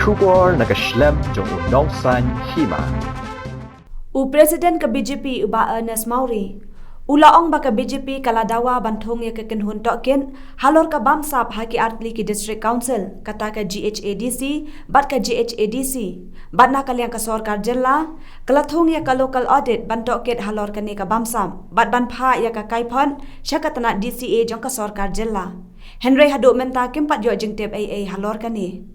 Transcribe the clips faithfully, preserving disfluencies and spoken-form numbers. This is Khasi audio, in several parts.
Khubor na ka shlem jong u Nongsaiñ Hima. U President ka B J P u Bah Ernest Mawrie u la ong ba ka B J P ka la dawa ban thung ïa ka kynhun tohkit halor ka bamsap ha ki artylli ki District Council, kata ka G H A D C bad ka G H A D C, bad na ka liang ka sorkar jylla ka la thung ïa ka local audit ban tohkit halor kane ka bamsap bad ban phah ïa ka kaiphod sha ka tnat D C A jong ka sorkar jylla. Hynrei haduh mynta kim pat ïoh jingtip ei ei halor kane.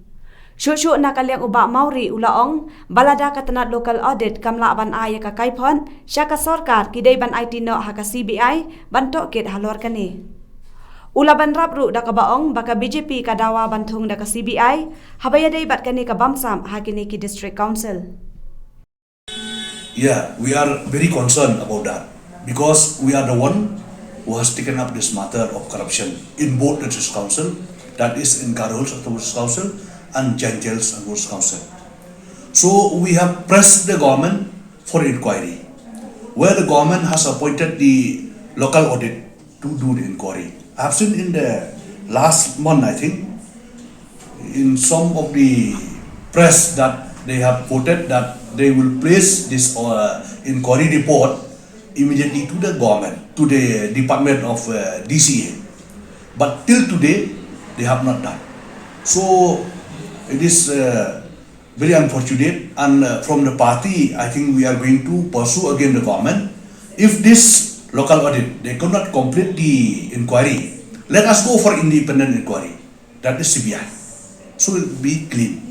Shuh shuh na ka liang u Bah Mawrie u la ong ba lada ka tnat local audit kam lah ban ai ïa ka kaiphod sha ka sorkar, ki dei ban aiti noh ha ka C B I ban tohkit halor kane. U la bynrap ruh da kaba ong ba ka B J P ka dawa ban thung da ka C B I haba ïadei bad kane ka bamsap ha kine ki District Council. Yeah, we are very concerned about that because we are the one who has taken up this matter of corruption in both the District Council, that is in Garo Hills Autonomous Council and Jaintia Hills Autonomous Council. So we have pressed the government for inquiry, where the government has appointed the local audit to do the inquiry. I've seen in the last month, I think, in some of the press that they have quoted that they will place this uh, inquiry report immediately to the government, to the Department of uh, D C A. But till today, they have not done. So it is uh, very unfortunate, and uh, from the party, I think we are going to pursue again the government. If this local audit, they cannot complete the inquiry, let us go for independent inquiry. That is C B I. So it will be clean.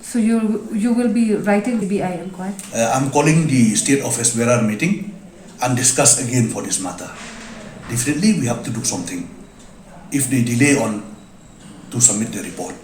So you you will be writing C B I inquiry? Uh, I'm calling the state office bearer meeting and discuss again for this matter. Definitely, we have to do something if they delay on to submit the report.